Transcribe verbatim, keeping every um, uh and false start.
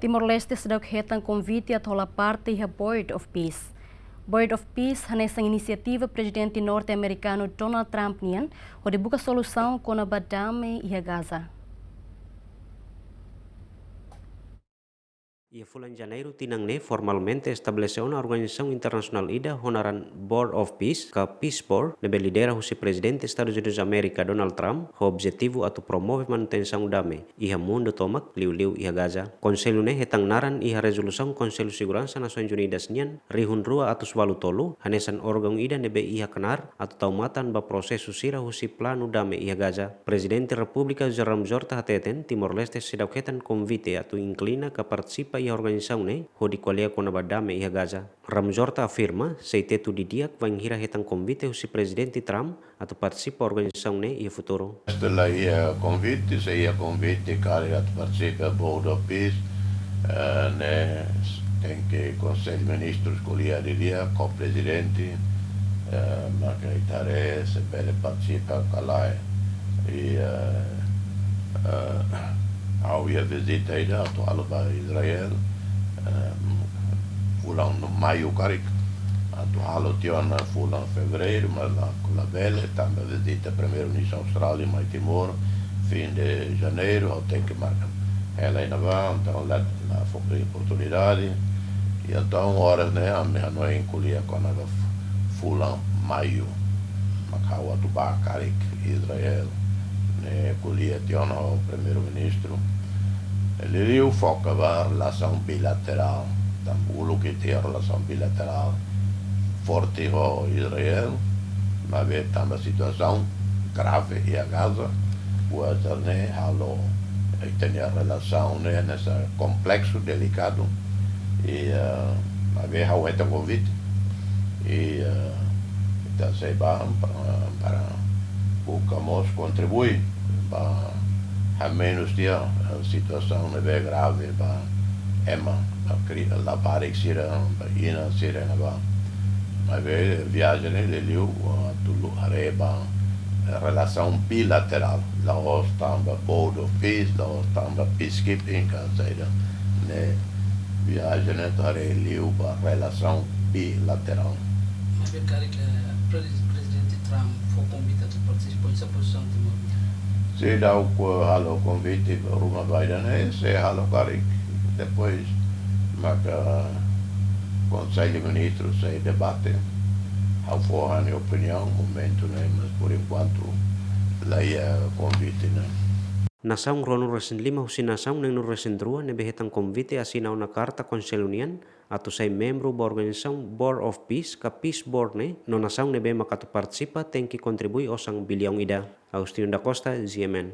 Timor-Leste seidauk hetan konvite atu hola parte iha Board of Peace. Board of Peace hanesan inisiativa Prezidente norte-amerikanu Donald Trump nian, hodi buka solusaun kona-ba dame iha Gaza. Iha fulan Janeiru tinan ne'e formalmente estabelese ona organizasaun internasionál ida ho naran Board of Peace, ka Peace Board, ne'ebé lidera husi Prezidente Estadus Unidus Amérika Donald Trump, ho objetivu atu promove manutensaun dame iha mundu tomak, liuliu iha Gaza. Konsellu ne'e hetan naran iha rezolusaun Konsellu Seguransa Nasoins Unidas nian rihun rua atus ualu tolu, hanesan órgaun ida ne'ebé iha knaar atu tau matan ba prosesu sira husi planu dame iha Gaza. Prezidente Repúblika José Ramos Horta hateten, Timor-Leste seidauk hetan konvite atu inklina ka partisipa iha organizasaun ne'e hodi ko'alia kona-ba dame iha Gaza. Ramos Horta afirma, sei tetu didi'ak bainhira hetan konvite husi Prezidente Trump atu partisipa organizasaun ne'e iha futuru. Setelah iha konvite, se iha konvite karik atu partisipa Board of Peace, eh, ne'e tenke Konsellu Ministrus ko'alia didi'ak ho Prezidente, eh, maka ita haree se bele partisipa ka lae. I, eh, eh, ha'u iha vizita ida atu halo ba Israel, eh, fulan Maiu karik, atu halo tiha ona fulan Fevereiru, mas la, labele, tanba vizita Primeiru-Ministru Austrália mai Timor, fin de Janeiru, ha'u tenke marka hela iha ne'ebá, entaun la, la fó oportunidade. I entaun oras ne'e ami hanoin ko'alia kona-ba fulan Maiu, mak ha'u atu bá karik Israel, ne'e ko'alia tiha ona ho Primeiru-Ministru. Liuliu foka ba relasaun bilaterál, tanba uluk ita iha relasaun bilaterál forte ho Israel, maibé tanba situasaun grave iha Gaza, buat ne'e halo ita-nia relasaun ne'e hanesan kompleksu, delikadu. I, eh, maibé ha'u hetan konvite. I, eh, ita sei bá para, para buka mós kontribui ba hamenus tiha, eh, situasaun ne'ebé grave ba ema, ba kri-, labarik sira, ba inan sira iha ne'ebá. Maibé viajen ne'e liuliu, ah, atu haree ba, eh, relasaun bilaterál. La'ós tanba Board of Peace, la'ós tanba peacekeeping, ka saida. Ne'e viajen ne'e atu haree liu ba relasaun bilaterál. Maibé karik, eh, Prez-, Prezidente Trump fó konvite atu partisipa, oinsá pozisaun Timor nian? Se daudaun halo konvite ruma ba ida-ne'e, sei halo karik. Depois maka Konsellu Ministru sei debate. Ha'u fó ha'u-nia opiniaun momentu ne'e, mas por enkuantu la iha konvite ne'e. Nasaun ruanulu-resin-lima husi nasaun neenulu-resin-rua ne'ebé hetan konvite asina ona karta Konsellu nian atu sai membru ba organizasaun Board of Peace ka Peace Board ne'e, no nasaun ne'ebé mak atu partisipa tenke kontribui osan biliaun ida. Agostinho da Costa, G M N.